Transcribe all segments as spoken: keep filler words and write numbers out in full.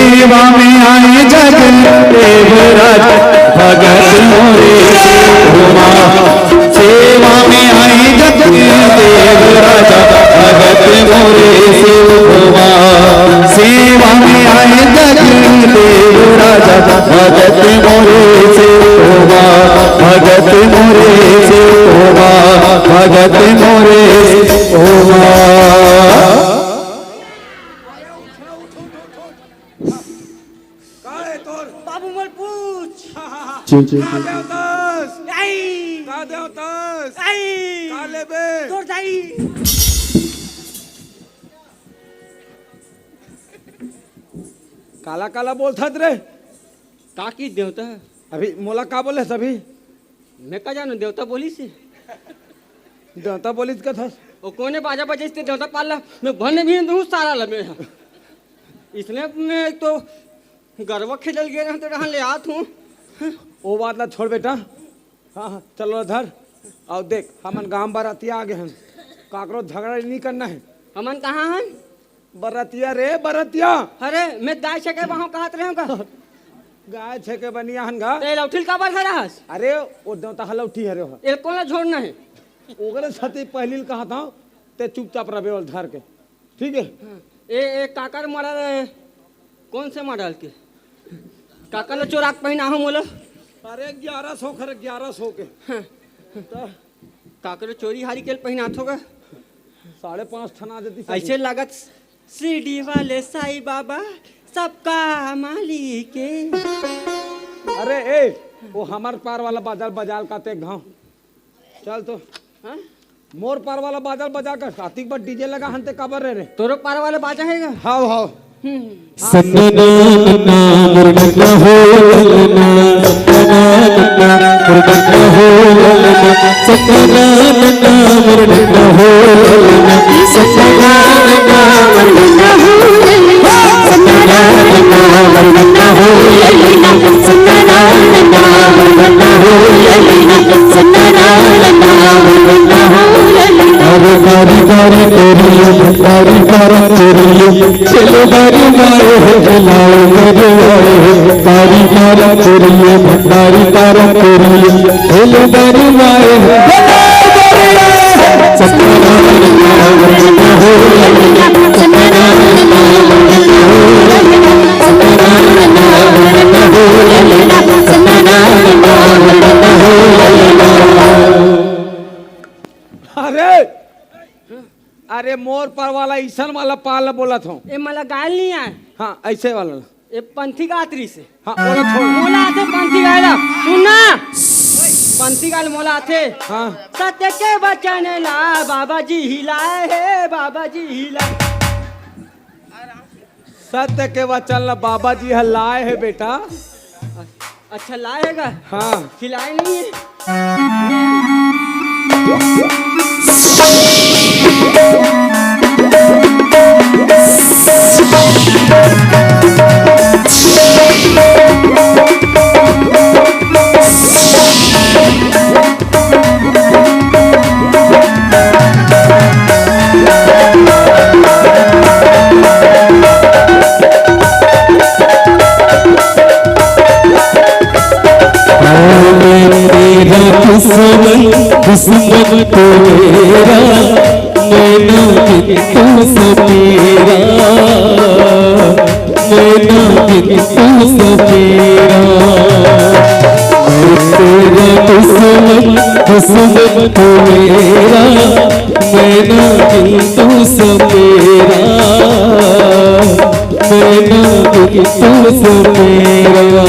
सेवा में आए जग देवराज भगत मोरे सेवा। सेवा में आए जग देवराज भगत मोरे सेवा। सेवा में आए जग देवराज भगत मोरे सेवा। भगत मोरे सेवा। भगत मोरे सेवा। का है तोर? बाबू मोर पूछ। चुप, चुप, का चुप। देवतस? आई। का देवतस? आई। का लेबे? तोर दाई। काला काला बोलथस रे? का की देवता? अभी मोला का बोले सभी? मैं का जानूं, देवता बोलिस हे। देवता बोलिस कथस? ओ कोने बाजा बजाइस ते देवता पाल ला? मैं बने भी नहीं दूं सारा ला मैं। इसने मैं तो गरवा खेलल गे रहूं तो डहान ले आत हूं। ओ बात ला छोड़ बेटा। हाँ, हाँ, चलो धर। अउ देख, हमन गांव बरतिया आ गे हन। काकरो झगड़ा नहीं करना है। हमन कहाँ हन? बरतिया रे, बरतिया। अरे, मैं गाय छेके बहाव कहत रहेंव का? गाय छेके बनिया हन गा। ते लौठिल काबर धरा हस? अरे, ओ देवता ह लौठी हरे हो। एल कोन ला छोड़ना है? ओकरे साथी पहली ल कहत हंव, ते चुपचाप रबे ओल धर के। ठीक है? हाँ। ए, ए, काकर मॉडल है? कौन से मॉडल के? काकर ला चोरा के पहिना हो मोला? अरे, ग्यारह सौ खरे, ग्यारह सौ के। हाँ। तो काकर चोरी हारी के पहिनात होगा? साढ़े पाँच ठन आ जाती सही। ऐसे लागत शिरडी वाले साईं बाबा सबका मालिक है। अरे ए, वो हमर पार वाला बाजा ल बजा ल का ते घाव। चल तो। हाँ? मोर पार वाला बाजा ल बजा कर सातिक बर डीजे लगा हन ते काबर रे रे। तोरो पार वाला बाजा है का? हाव, हाव। सन्ना ना ना ना मुरडना हो ललना, सन्ना ना ना ना मुरडना हो ललना, सन्ना ना ना ना मुरडना हो ललना, सन्ना ना ना ना मुरडना हो ललना, सन्ना ना ना ना मुरडना हो ललना, सन्ना ना ना ना मुरडना हो ललना, सन्ना ना ना ना मुरडना हो ललना। अरे बारी बारी तोरियो, बारी बारी तोरियो, चलो बारी बारी हो जलाओ मेरे आए हो, बारी बारी तोरियो, भंडारी बारी तोरियो, चलो बारी बारी हो जलाओ मेरे आए हो। अरे, अरे मोर पर वाला ईसन वाला पाल बोलत हूँ। ए मला गाल नहीं आए। हाँ, ऐसे वाला। ए पंथी गात्री से। हाँ, बोला छोड़। मोला आथे पंथी गाय ला। सुन ना। पंथी गाय मोला आथे। हाँ। सत्य के वचन ला बाबा जी हिलाए हे, बाबा जी हिलाए। सत्य के वचन ला बाबा जी ह लाए हे बेटा। अच्छा लाए हे गा? हाँ। खिलाए नहीं है। तेरा दुश्मन, दुश्मन तो मेरा, मैं ना किंतु समेरा, मैं ना किंतु समेरा। मैं तेरा दुश्मन, दुश्मन तो मेरा, मैं ना किंतु समेरा। मैं ना किंतु समेरा।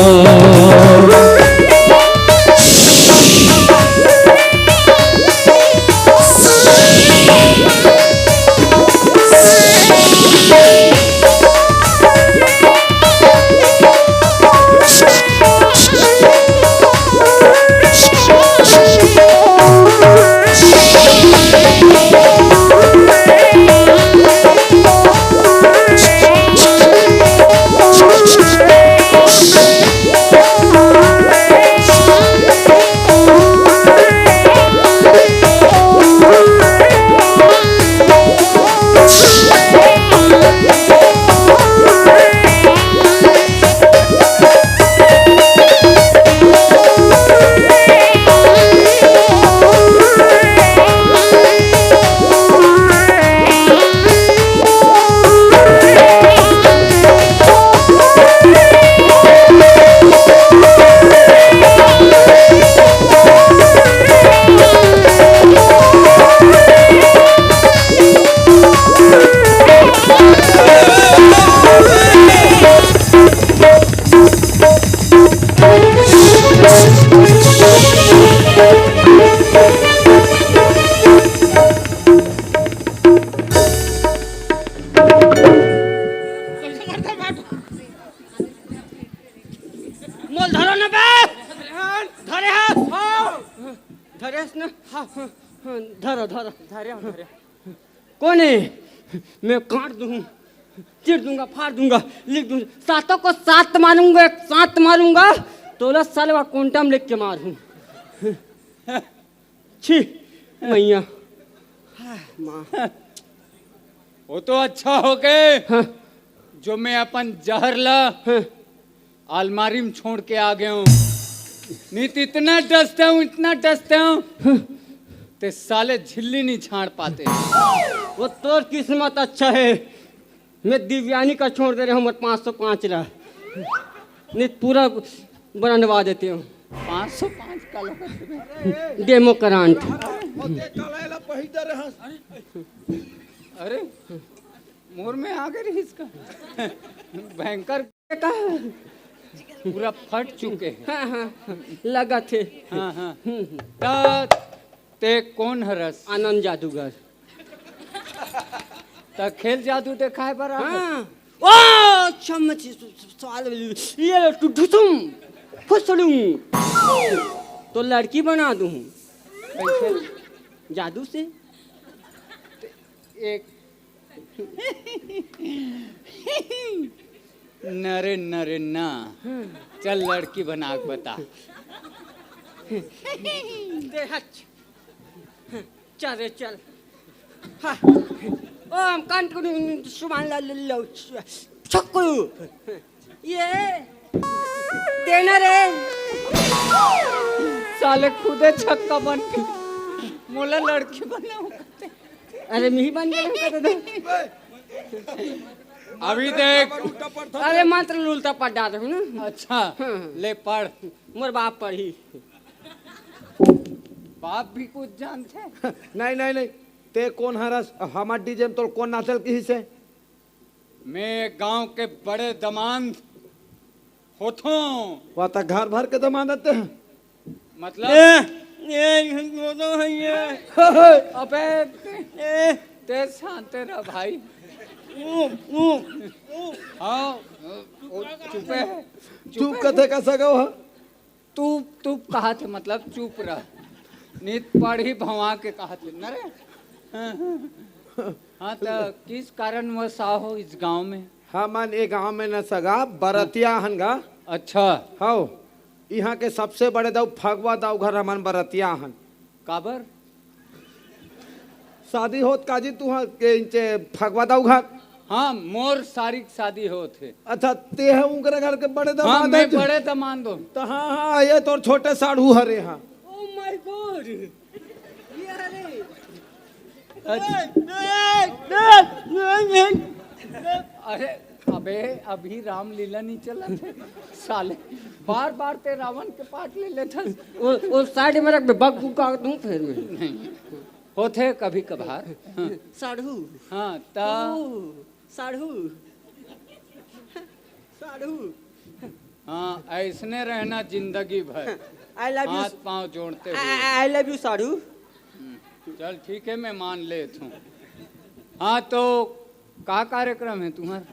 अरे सुन, हाँ, हाँ, हाँ, धरो, धरो। धरे हूँ, धरे। कौन है? मैं काट दूँ, चीर दूंगा, फाड़ दूंगा, लिख दूंगा, सातों को सात मारूंगा, एक सात मारूंगा, तोला सलवा कोंटम लिख के मारूं। छी, मैया। माँ। वो तो अच्छा हो गए हाँ। जो मैं अपन जहर ला हाँ। अलमारी में छोड़ के आ गया हूँ। नहीं तो इतना डसता हूँ, इतना डसता हूँ, हाँ। ते साले झिल्ली नहीं छाड़ पाते। वो तोर किस्मत अच्छा है, मैं दिव्यानी का छोड़ दे रहा हूँ, पाँच सौ पाँच ला, नहीं पूरा बनवा देते हूँ। पाँच सौ पाँच का लगा। डेमो करांट। होते चलाए ला पहिदे रहस। अरे, मोर में आ गए इसका। भयंकर का पूरा फट चुके हैं। हाँ, हाँ, हाँ, लगा थे। हाँ, हाँ। हम्म, हम्म। त ते कौन हरस? आनंद जादूगर। त खेल जादू देखाए बर आ गए? हाँ। ओ, चम्मच, स-, स-, सवाल, ये लो, टु-, टुसुम, फुसलुम। तो लड़की बना दूँ। कैसे? जादू से। एक नरे, नरे ना। चल, लड़की बना के बता। दे हच। चल रे, चल। हाँ। ओम कंट सुमान ला लो। छक्कू। ये। देना रे। साले खुदे छक्का बन के मोला लड़की बनाऊं। अरे, मिही बन के रहता था। अभी देख। अरे, मंत्र उल्टा पढ़ डाले हूँ ना। अच्छा, हाँ। ले पढ़। मोर बाप पढ़ी। बाप भी कुछ जानते हैं। नहीं, नहीं, नहीं। ते कौन हरस? हमार डीजे में तोर कौन नाचल की से? मैं गांव के बड़े दमांद होथों। वा त घर भर के दमांद आते हैं। मतलब? ए, ए, ये तो है ये। अबे, ए। ते शांत रह भाई। ऊ, ऊ, ऊ। हाँ, वो चुपे है। चुप कथे का सगो है? तू, तू कहा थे, मतलब, चुप रह। नित पढ़ी भवा के कहा थे, न रे? हाँ, तो किस कारणवश आहो इस गांव में? हमन ए गांव में न सगा, बरतिया हन गा। अच्छा। हव, इहाँ के सबसे बड़े दाऊ फगवा दाऊ घर हमन बरतिया हन। काबर? शादी होत काजी तुहा के इंचे फगवा दाऊ घर? हाँ, मोर सारी के शादी होत हे। अच्छा, ते ह उनकरे घर के बड़े हाँ, दमांद मैं हस? बड़े दमांद हूँ। तो हाँ, हाँ, ये तोर छोटे साढ़ू हरे हाँ। Oh my God! ये हरे। अच्छा। अरे, अबे, अभी रामलीला नहीं चलत हे। साले, बार-बार ते रावण के पार्ट ले लेथस। वो, वो साइड में रख, मैं बग्गू का दूं फिर मैं। नहीं, होथे कभी कभार। हाँ। साढ़ू। हाँ, त ओ, साढ़ू। साढ़ू। हाँ, ऐसने रहना जिंदगी भर। I love you। हाथ पाँव जोड़ते हुए। I, I love you, साढ़ू। हम्म, चल ठीक है, मैं मान लेत हूँ। हाँ, तो का कार्यक्रम है तुम्हारा?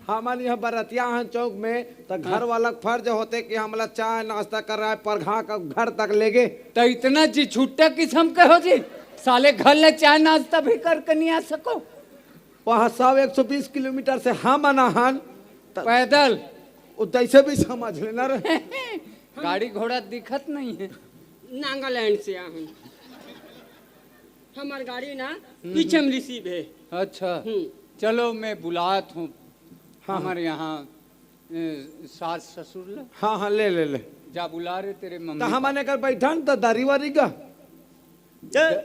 हमन यहाँ बरतिया हन चौक में, त घर हाँ। वाला के फर्ज होथे कि हमला चाय नाश्ता कराए, परघा के घर तक लेगे। त इतना जी छुट्टा किसम के हो जी, साले घर ले चाय नाश्ता भी करके नहीं आ सको। वहाँ सौ एक सौ बीस किलोमीटर से हमन आहन, त पैदल। वो तैसे भी समझ लेना रे। गाड़ी घोड़ा दिखत नहीं है। नागालैंड से आहन। हमार गाड़ी ना हम्म। पीछे में रिसीव है। अच्छा। हम्म। चलो, मैं बुलात हूँ हाँ, हाँ। हमारे यहाँ, ए, सास ससुर ला। हाँ, हाँ, ले, ले, ले। जा बुला रे तेरे मम्मी तो पापा। हमन एकर बैठन त दरी वरी गा। द-,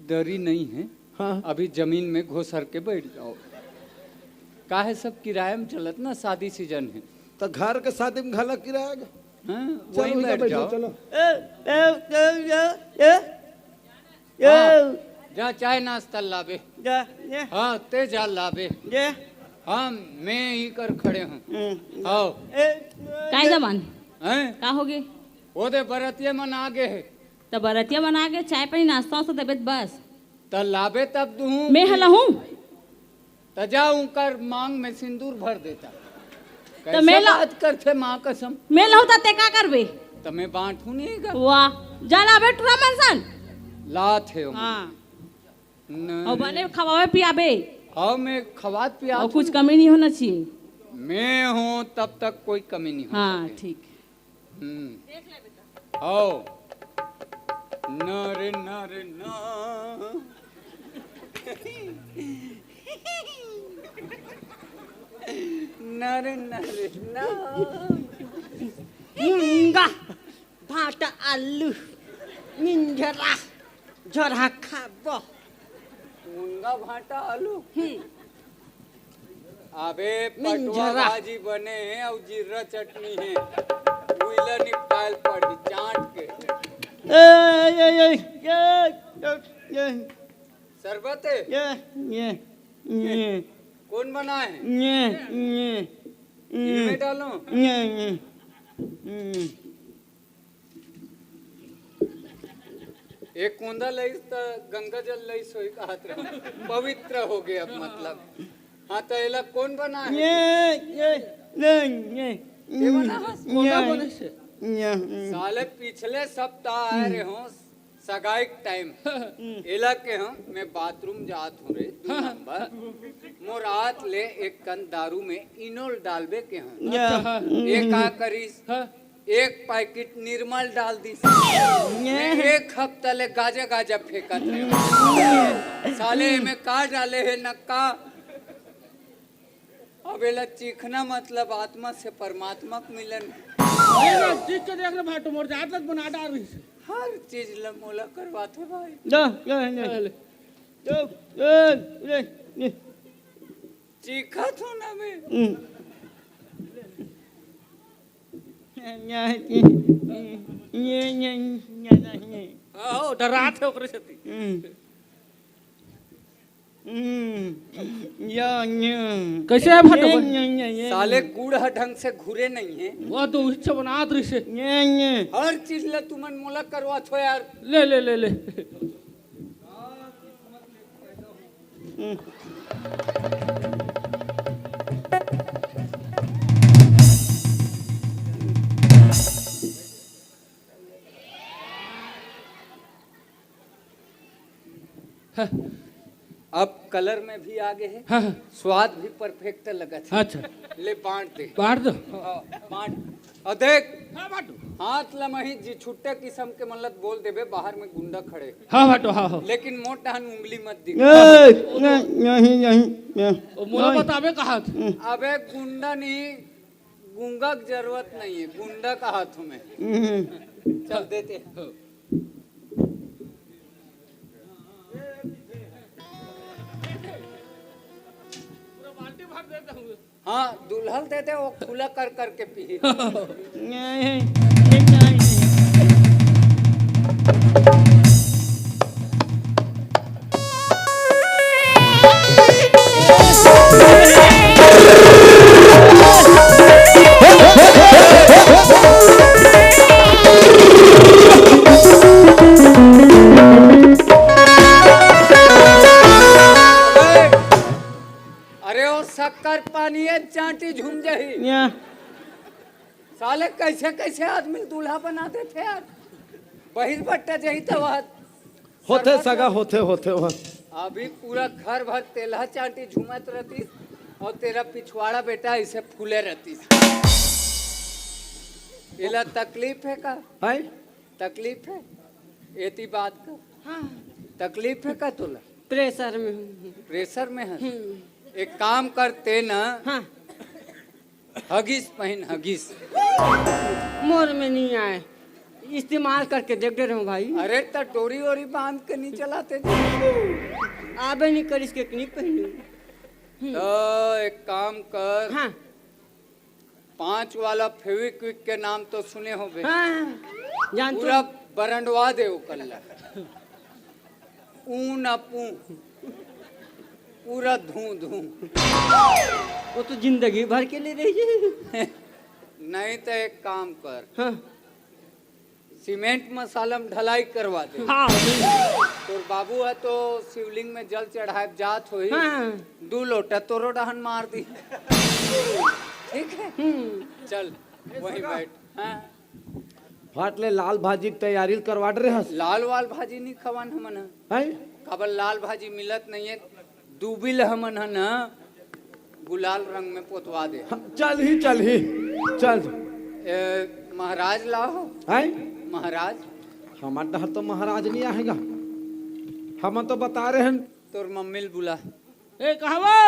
दरी नहीं है। हाँ। अभी जमीन में घुसर के बैठ जाओ। काहे सब किराया में चलत ना, शादी सीजन है। तो घर के शादी में घला किराया गा। हाँ, चलो, वहीं उधर बैठ बैठो, जाओ। चलो। ए, ए, ए, ए, ए, ए। हाँ, जा चाय नाश्ता लाबे। जा, जा। हाँ, ते जा लाबे। जा। हाँ, मैं ही कर खड़े हूँ। हम्म। हाँ। ए, काय जवान? हैं? का होगे? वो दे बरतिया मन आगे है। त बरतिया मन आगे, चाय पानी नाश्ता वास्ता देबे त बस। त लाबे तब दूँ। मैं हला हूँ। त जा उनकर मांग में सिंदूर भर देता। त कैसे मैं ला-, बात करथे माँ कसम? मैं लहूँ त ते का करबे? त मैं बांटू नहीं गा। वाह, जा लाबे टूरा मन सन। लात हे ओमा। हाँ। न, अउ बने खवावे पियाबे। हाँ, मैं खवात पियात अउ कुछ हूँ। कमी नहीं होना चाहिए। मैं हूँ तब तक कोई कमी नहीं हो हाँ, सके। ठीक। हम्म। आओ। न रे, न रे, न। न रे, न रे, न। मुंगा, भाटा आलू, मिंजरा, झोरहा खाबो। मुंगा, भाटा आलू। हम्म। अबे पटुआ मिंजरा। भाजी बने हे अउ जीरा चटनी हे। उइला निपटाइल पड़ही चाट के। ए, ए, ए, ए, ए, ए, ए। शरबत हे? ये, ये, ये। कौन बनाए हे? ये, ये, ये। इनमें डालो। ये, ये, ये। एक कोंदा लइस त गंगा जल लइस होई कहत रहे। पवित्र हो गया मतलब। हाँ, त एला कौन बनाए हे? ये, ये, ये, ये। ये बना हस? ये, कोंदा बने से? ये, ये। साले पिछले सप्ताह आए रहे हो सगाई के टाइम। एला के हम, मैं बाथरूम जात हूँ रे, दू नंबर। मोर आत ले एक कन दारू में इनोल डालबे के हम। या। अच्छा, हाँ। ये का करिस? हाँ। एक पैकेट निर्मल डाल दिस। मैं एक हफ्ता ले गाजा गाजा फेंकत रहे। साले में का डाले हे न का? अब एला चीखना मतलब आत्मा से परमात्मा के मिलन। अरे ना, चीख के देख ले भाटो, मोर जात लग बना डाल रही से। हर चीज ल मोला करवाथे भाई। जा, जा, जा। ले। जा, ए, ले, ले। चीखत हो ना मैं। हम्म। ये, ये, ये, ये, ये। आओ, डरात हे ओकरे सेती। हम्म। हम्म, या, या। कैसे है भाटो? ये, ये, ये, ये। साले गुड़ ह ढंग से घुरे नहीं है। वो तो उच्च बनात रही से। ये, ये। हर चीज ला तुमन मोला करवात हो यार। ले, ले, ले, ले। हम्म। हाँ। अब कलर में भी आगे है, हाँ, हाँ। स्वाद भी परफेक्ट लगत है। अच्छा। ले बांट दे। बांट दो। हाँ, बांट। और देख, हाँ, बांटू। हाथ लमही जी छुट्टे किस्म के मल्लत बोल देबे, बाहर में गुंडा खड़े। हाँ, बांटू, हाँ, हाँ। लेकिन मोट डहन उंगली मत दिखा। ए, नहीं, नहीं, नहीं, नहीं। वो मोला नहीं। बताबे कहा था। अबे गुंडा नहीं, गूंगा के जरूरत नहीं है, गुंडा कहा था मैं। हम्म। चल देते हैं। हाँ, दुल्हन देते वो खुला कर करके पी। नहीं, नहीं, नहीं। अरे ओ शक्कर पानी है, चांटी झूम जाही। या। साले कैसे कैसे आदमी दूल्हा बना देते यार। बहिर बट्टा जही तो बात। होथे सगा, होथे, होथे, होथे। अभी पूरा घर भर तेलहा चांटी झूमत रहतीस और तेरा पिछवाड़ा बेटा ऐसे फूले रहतीस। एला तकलीफ है का? हैं? तकलीफ है? एती बात का? हाँ। तकलीफ है का तोला? प्रेशर में हूँ। प्रेशर में है? हम्म। एक काम करते ना। हाँ। हगिस पहन, हगिस। मोर में नहीं आए, इस्तेमाल करके देख दे रहे हूँ भाई। अरे त डोरी ओरी बांध के नहीं चलाते जी। आबे नहीं करिस के नहीं पहनू। तो एक काम कर, हाँ। पांच वाला फेविक्विक के नाम तो सुने होबे। हाँ, जानते पूरा हो। बरंडवा दे ओकर ला। ऊ ना पू, पूरा धू धू। वो तो जिंदगी भर के लिए रही। नहीं तो एक काम कर, हाँ। सीमेंट मसाला में ढलाई करवा दे। हाँ। तोर बाबू है तो शिवलिंग में जल चढ़ाए जात होई, हाँ। दू लोटा तोरो डहन मार दी। ठीक है, हम्म। चल वहीं बैठ। हाँ। फाट ले लाल भाजी के तैयारी ल करवात रहे हस। लाल वाल भाजी नहीं खवान हमन ह। हैं? काबर लाल भाजी मिलत नहीं है, दूबी ल हमन ह न गुलाल रंग में पोतवा दे। हाँ, चल ही, चल ही, चल। ए, महाराज लाहो। हैं? महाराज। हमर डहर तो महाराज नहीं आएगा, हमन तो बता रहे हैं। तोर मम्मी ल बुला। ए, कहाँ वो?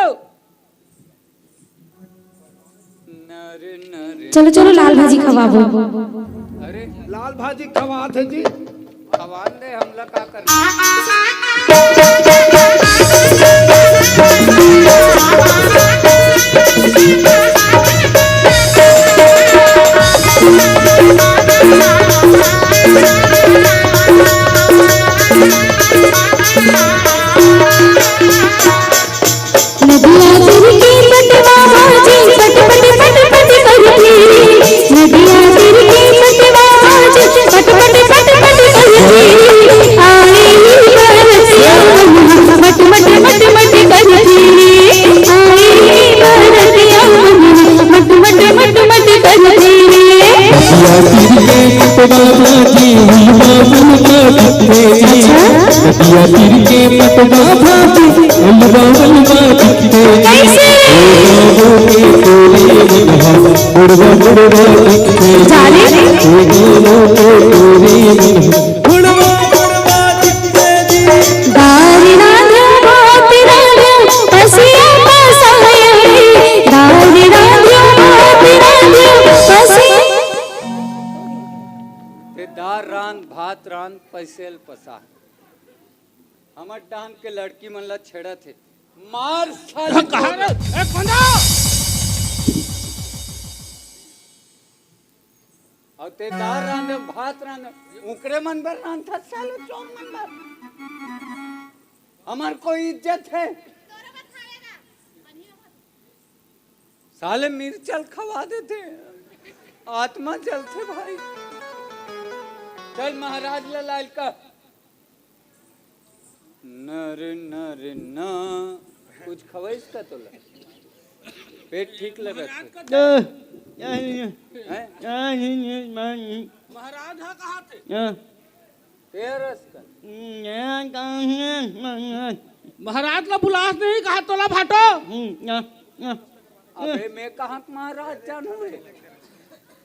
चलो, चलो, लाल भाजी खवाबो। अरे, लाल भाजी खवात हे जी। खवान दे, हमला का करना। नदिया तीर के पटवा भाजी पट पट पट पट करथे। नदिया तीर के पटवा भाजी पट पट पट पट करथे। आए बरतिया मन मट मट मट मट करथे। आए बरतिया मन मट मट मट मट करथे। नदिया तीर के पटवा भाजी हुलवा मन का दिखथे। अच्छा? नदिया तीर के पटवा भाजी हुलवा मन का दिखथे। कैसे? ओ बाबू के तोरे मन हा बुढ़वा बुढ़वा दिखथे। जा रे। ओ बाबू के तोरे मन हा बुढ़वा बुढ़वा दिखथे जी। दारी रांधो भात रांधो पसिया पसायो रे। दारी रांधो भात रांधो पसिया। ते दार रांध, भात रांध, पसेल पसा। हमर डाहन के लड़की मन ला छेड़त हे। मार साले कहाँ रे? ए, कोंदा! अउ ते दार रांधे, भात रांधे, उकरे मन बर रांधत साले चोर मन बर। हमर कोई इज्जत हे? साले मिर्चल खवा देथे, आत्मा जलथे भाई। चल महाराज ला लाइल का। नर नर ना कुछ खवइस का तोला? पेट ठीक लगत हे? हैं? महाराज हा कहा थे? तेरस का। महाराज ला बुलास नहीं कहा तोला भाटो। अबे मैं कहाँ के महाराज जानू रे?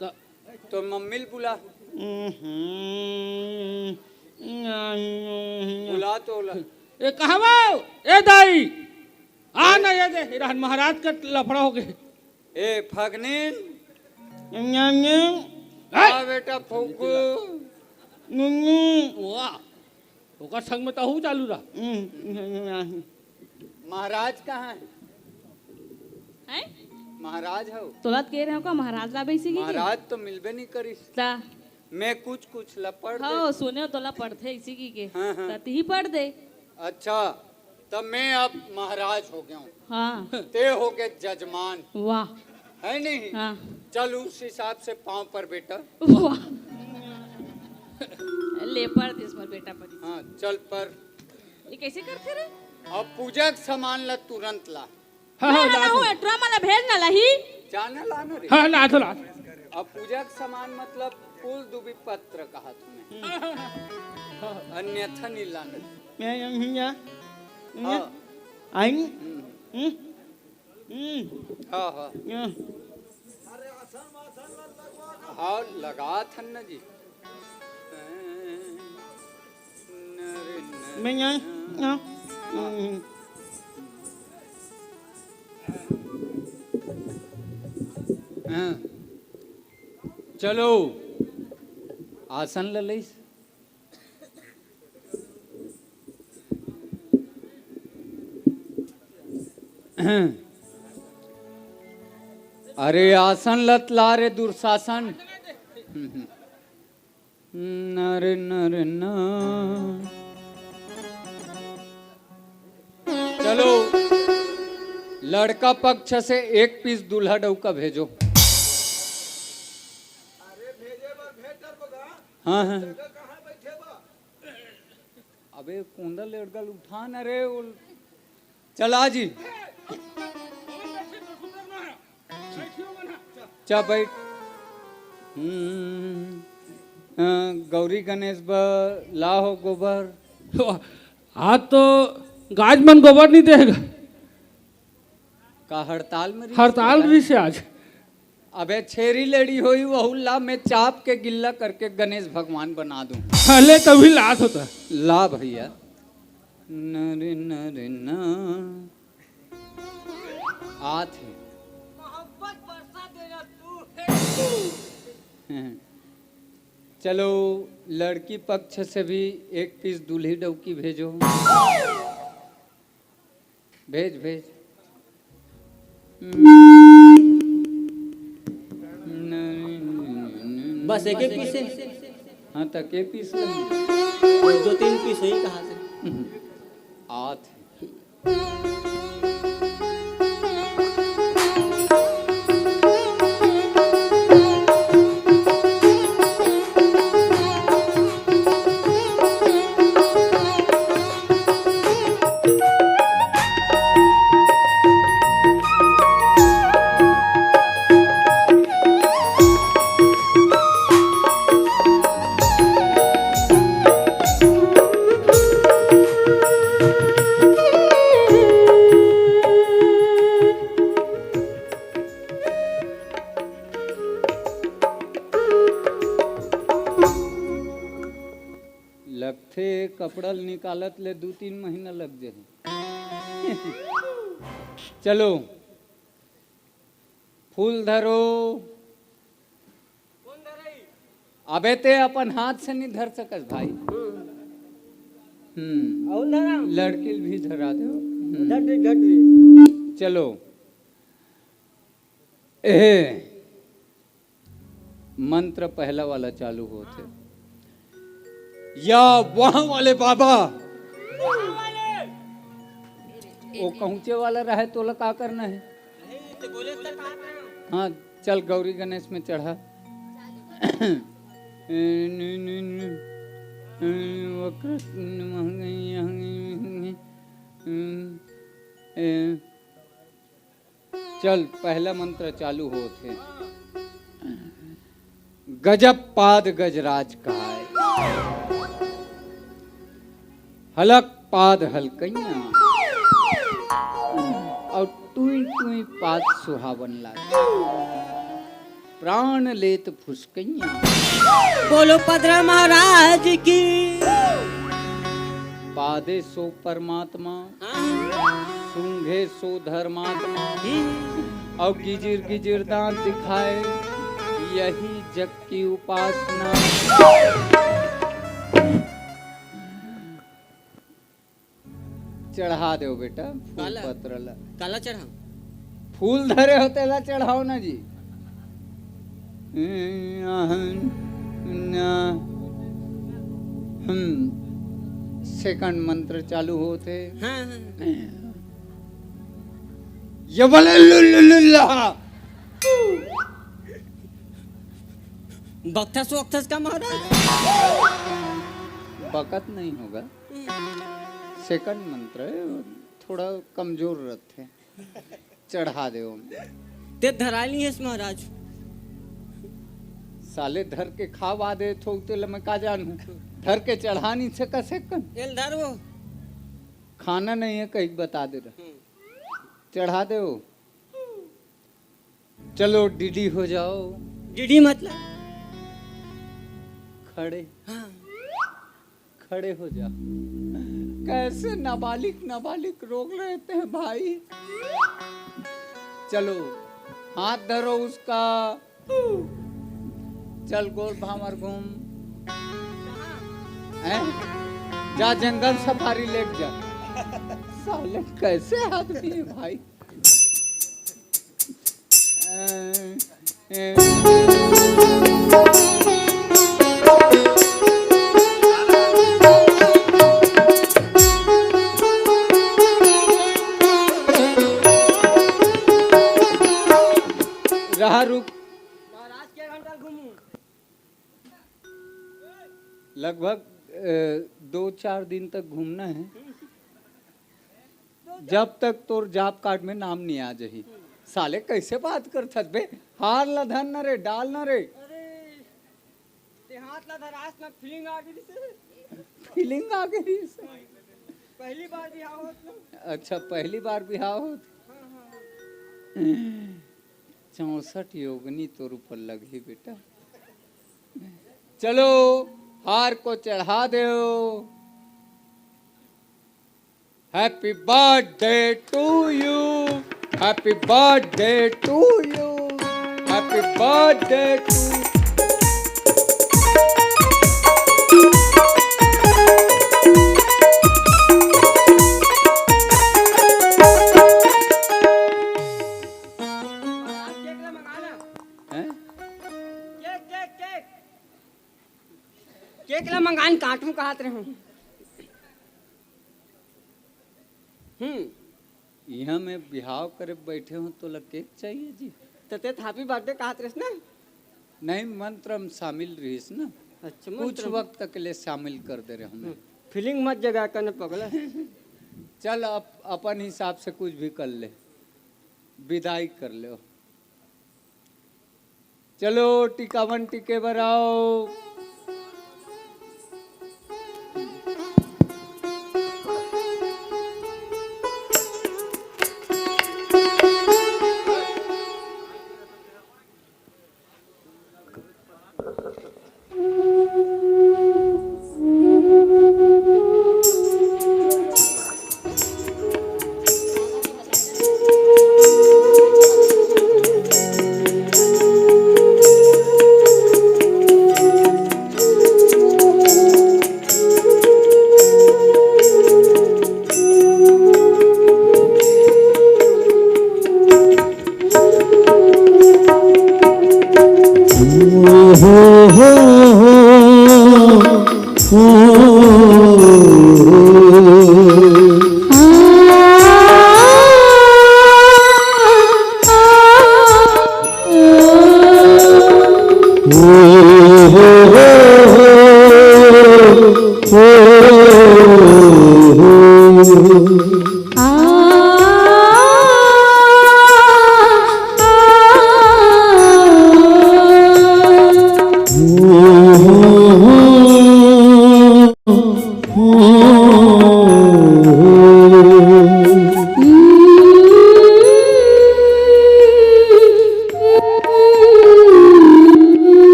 तो तो मम्मी ल बुला। बुला तो ला। ए कहाँ वो? ए दाई, आ ना ये दे, इधर महाराज का लफड़ा हो गए। ए फगनीन, हैं? आ बेटा फूकू। वाह, ओकर संग में तहू चालू रहा। महाराज कहाँ है? हैं? महाराज हो? तोला त कह रहे हो का महाराज ला बेसी की के? महाराज तो मिलबे नहीं करिस। ता। मैं कुछ कुछ ला पढ़ दे। हाँ, सुने हो तोला पढ़थे इसी की के। हाँ, हाँ। त तिही पढ़ दे। अच्छा, तब मैं अब महाराज हो गया हूँ। हाँ। ते हो गए जजमान। वाह। है नहीं? हाँ। चल उस हिसाब से पाँव पर बेटा। वाह। ले पर दे इस पर बेटा पर। हाँ, चल पर। ये कैसे करथे रे? अब पूजा के सामान ला तुरंत ला। हाँ, हाँ, मैं ला ना हूँ, दो। ए ड्रामा ला भेज ना लही। जाना लाना रे। हाँ, ला दो, ला दो। अब पूजा के सामान मतलब फूल दुबी पत्र कहा तुम्हें। अन्यथा नहीं लाना। मैं, मैं, मैं, हाँ। आई? हम्म। हम्म। हम्म। हाँ, हाँ। या। हाँ, लगा थन न जी। मैं यहाँ, यहाँ। हम्म। हाँ। चलो, आसन ले लइस। अरे आसन लत ला रे दुर्शासन। नर नर ना। चलो, लड़का पक्ष से एक पीस दूल्हा डौका भेजो। हाँ, हाँ। अबे कोंदा लेड़गा ल उठा ना रे, वो चला जी। चा बैठ। हम्म। अ, गौरी गणेश बर लाहो गोबर। आज तो गाज मन गोबर नहीं देगा। का हड़ताल में रहिस हड़ताल का? रहिस हे आज। अबे छेरी लेड़ी होई, वहू ला मैं चाप के गिल्ला करके गणेश भगवान बना दूं। अले तभी लात होता। ला भैया। नरे नरे ना। आत हे। मोहब्बत बरसा देना तू। चलो, लड़की पक्ष से भी एक पीस दूल्ही डौकी भेजो। भेज, भेज। बस एक एक पीस हे। हाँ, त के पीस लगी? दो तीन पीस होही कहाँ से? आत हे। लगथे कपड़ा ल निकालत ले दू तीन महीना लग जाही। चलो, फूल धरो। अबे ते अपन हाथ से नहीं धर सकस भाई। हम्म। लड़की ल भी धरा दे। हम्म। चलो, ए मंत्र पहला वाला चालू होत हे। या वहां वाले बाबा, वो कहूचे वाला रहे, तोला का करना है? हाँ, चल गौरी गणेश में चढ़ा। चल, पहला मंत्र चालू होत हे। गजब पाद गजराज कहाय, हलक पाद हलकैया, अउ टुई टुई पाद सुहावन लागे। प्राण लेत फुसकैया। बोलो पदरा महाराज की। पादे सो परमात्मा, हाँ। सूंघे सो धर्मात्मा, हम्म। अउ गिजिर गिजिर दांत दिखाए, यही जग की उपासना। चढ़ा देव बेटा फूल काला? पत्र ला। काला चढ़ा? फूल धरे होते ला चढ़ाओ ना जी। हम्म, second मंत्र चालू होते। हाँ, हाँ। ये बोले लुल्लुल्ला। बकथस वकथस का महाराज? बकत नहीं होगा। Second मंत्र हे, थोड़ा कमजोर रथे। चढ़ा दे ओम। ते धरा ली हस महाराज। साले धर के खावा दे थो, ते ल मैं का जानू। धर के चढ़ा नहीं सका second। एल धर वो। खाना नहीं है, कहीं बता दे रहा। हम्म। चढ़ा दे वो। चलो डीडी हो जाओ। डीडी मतलब? खड़े। हाँ। खड़े हो जा। कैसे नाबालिग नाबालिग रोग रहते हैं भाई। चलो हाथ धरो उसका। चल गोल भांवर घूम। हैं? जा जंगल सफारी लेके जा। साले कैसे आदमी है भाई। रहा रुक। महाराज के घंटा घूमू। लगभग अ, दो चार दिन तक घूमना है। जब तक तोर जॉब कार्ड में नाम नहीं आ जाही। साले कैसे बात करथस बे? हार ला धर न रे, डाल न रे। मतलब धरास में फीलिंग आ गई से। फीलिंग आ गई से। पहली बार बिहाव होत ना। अच्छा, पहली बार बिहाव होत। हाँ, हाँ। चौसठ योगनी तोर ऊपर लगही बेटा। चलो, हार को चढ़ा दो। Happy birthday to you. Happy birthday to you. Happy birthday to हैं? Cake, cake, cake. केक ला मंगान काटूं कहत रहूं। हम्म। इहाँ मैं बिहाव करे बैठे हूँ, तोला केक चाहिए जी? त ते happy birthday कहत रहिस ना? नहीं, मंत्र में शामिल रहिस ना। अच्छा, कुछ मंत्र में। वक्त के लिए शामिल कर दे रहे हमें। हम्म, फीलिंग मत जगा करने पगला। चल, अप-, अपन हिसाब से कुछ भी कर ले, विदाई कर ले। चलो, टिकावन टिके बर आओ।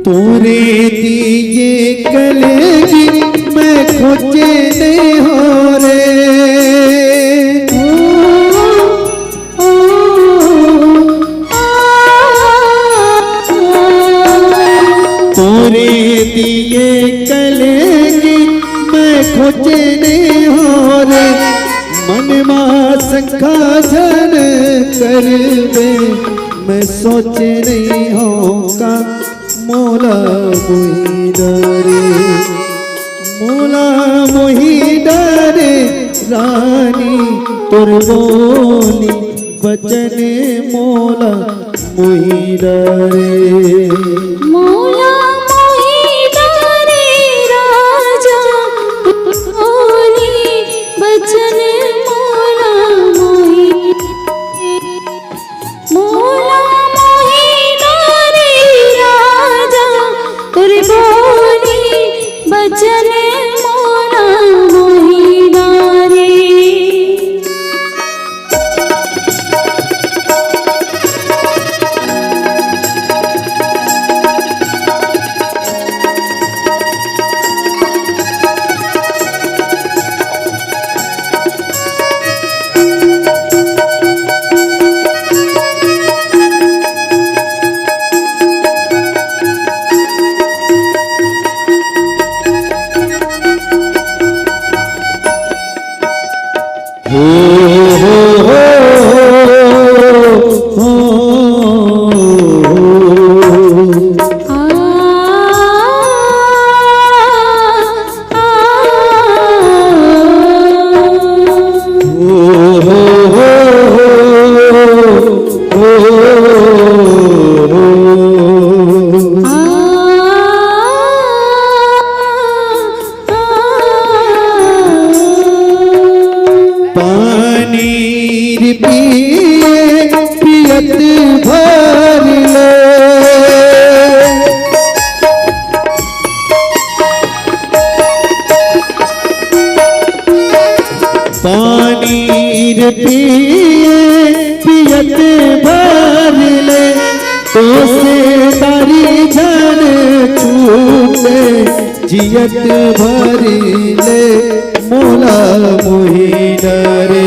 तोरे दिए कलेगी मैं खोजे नहीं हो रे। तोरे दिए कलेगी मैं खोजे नहीं हो रे। मन मा शंका झन करबे, मैं सोचे नहीं हों का मोला मोही डरे, मोला मोही डरे रानी तोर बोली बचन मोला मोही डरे। मोला मोही डरे राजा, बोली बचन मोला मोही, मोला मोही डरे राजा, तोर बोली बचन मोला मोही डरे। पानी पिए पियत भर ले। तोसे तारी झन छूटे, जियत भरी ले मोला मोहि डरे।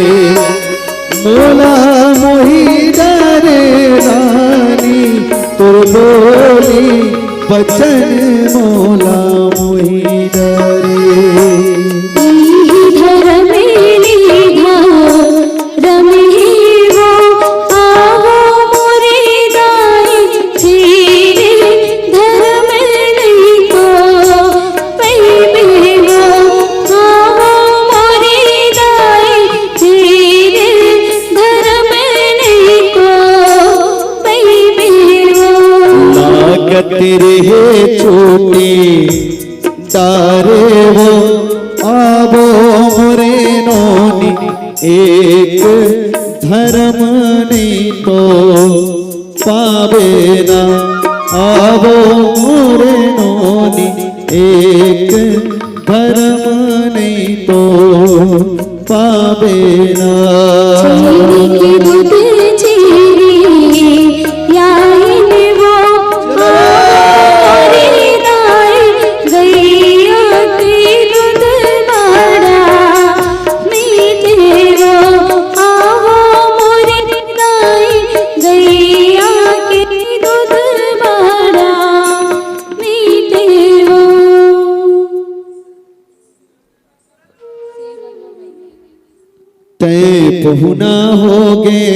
मोला मोहि डरे रानी, तोर बोली बचन मोला मोहि डरे। धर्म निधान रमेवो, आवो मोरे दाई, तेरे धर्म नहीं तो पैबेवो, आवो मोरे दाई, तेरे धर्म नहीं तो पैबेवो। लागत रहे चोटी डारे वो, आबो मोरे नोनी, एक धर्म नहीं तो पावे ना। आबो मोरे नोनी, एक धर्म नहीं तो पावे ना। छेरी के दूध छेरी, याइन वो मोरे दाई, गैया के दूध बड़ा मीठे वो, आवो मोरे दाई, गैया के दूध बड़ा मीठे वो। तै पहुना होगे,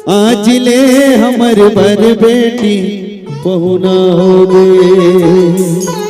आज ले हमर बर बेटी पहुना होगे।